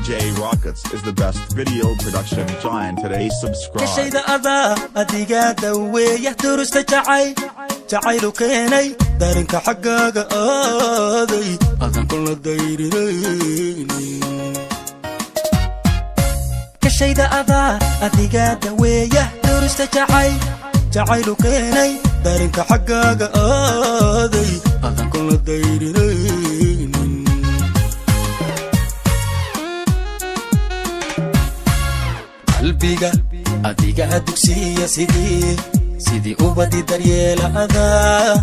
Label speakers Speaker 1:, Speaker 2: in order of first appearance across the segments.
Speaker 1: DJ Rockets is the best video production giant today. Subscribe.
Speaker 2: Kashayda adaa adigaa daweeya durusta jacayl jacaylu keenay darinka xaggaaga aaday adan kula dayrinaynin. Kashayda adaa adigaa daweeya durusta jacayl jacaylu keenay darinka xaggaaga aaday adan kula dayrinaynin. Qalbiga adigaa dugsiya sidii ubadi daryeela adaa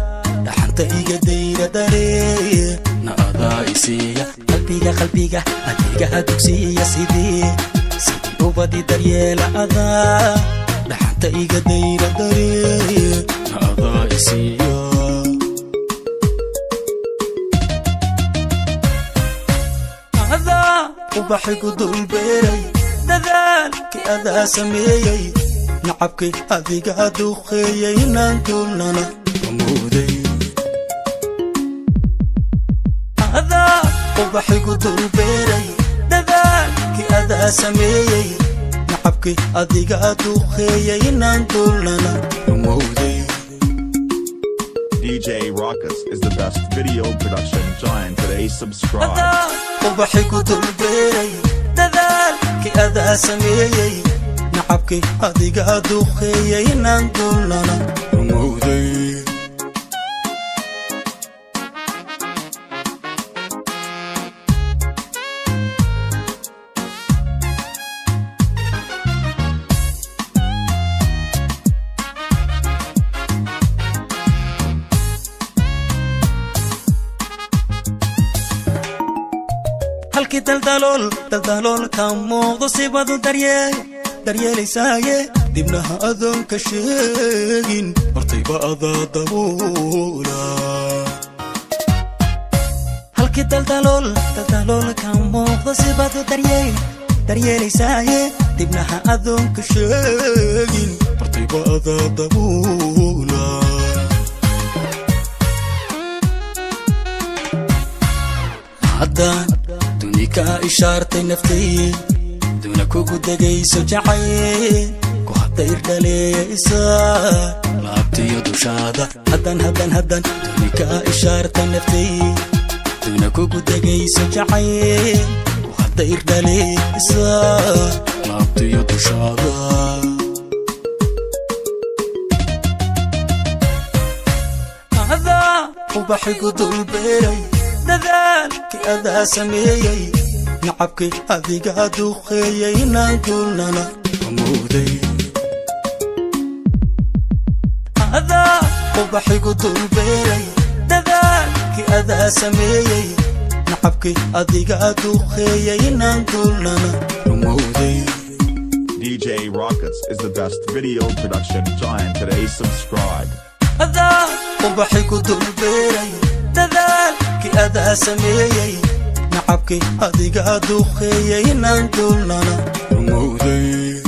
Speaker 2: dhaxanta iga dayra daree na adaa isiiya. Qalbiga adigaa dugsiya sidii ubadi daryeela adaa dhaxanta iga dayra daree na adaa isiiya. Adaa ubaxigu dulbeeray dadaalkii adaa sameeyey nacabkii adigaa duqeeyey inaan duulnana amooday. Adaa ubaxigu dulbeeray dadaalkii adaa sameeyey nacabkii adigaa duqeeyey inaan duulnana amooday.
Speaker 1: DJ Rockets is the best video production giant today. Subscribe.
Speaker 2: Adaa ubaxigu dulbeeray dadaalkii adaa sameeyey nacabkii adigaa duqeeyey inaan duulnana rumowday. Halkii daldalool daldalool ka muuqdo sibadu daryeel daryeelaysaaye dibnaha adoon ka sheegin hortayba adaa dabuula. Halkii daldalool daldalool ka muuqdo sibadu daryeel daryeelaysaaye dibnaha adoon ka sheegin hortayba adaa dabuula. Haddaan duni kaa ishaartay naftay duna kugu degayso jacayl ku hadayr dhaleeyaysa laabtiyo dushaada. Haddaan duni kaa ishaartay naftay duna kugu degayso jacayl ku hadayr dhaleeyaysa laabtiyo dushaada. Adaa ubaxigu dulbeeray dadaalkii adaa sameeyey nacabkii adigaa duqeeyey inaan duulnana amooday. Adaa ubaxigu dulbeeray dadaalkii adaa sameeyey nacabkii adigaa duqeeyey inaan duulnana rumowday.
Speaker 1: DJ Rockets is the best video production giant today. Subscribe.
Speaker 2: Adaa ubaxigu dulbeeray dadaalkii adaa sameeyey nacabkii adigaa duqeeyey inaan duulnana rumowday.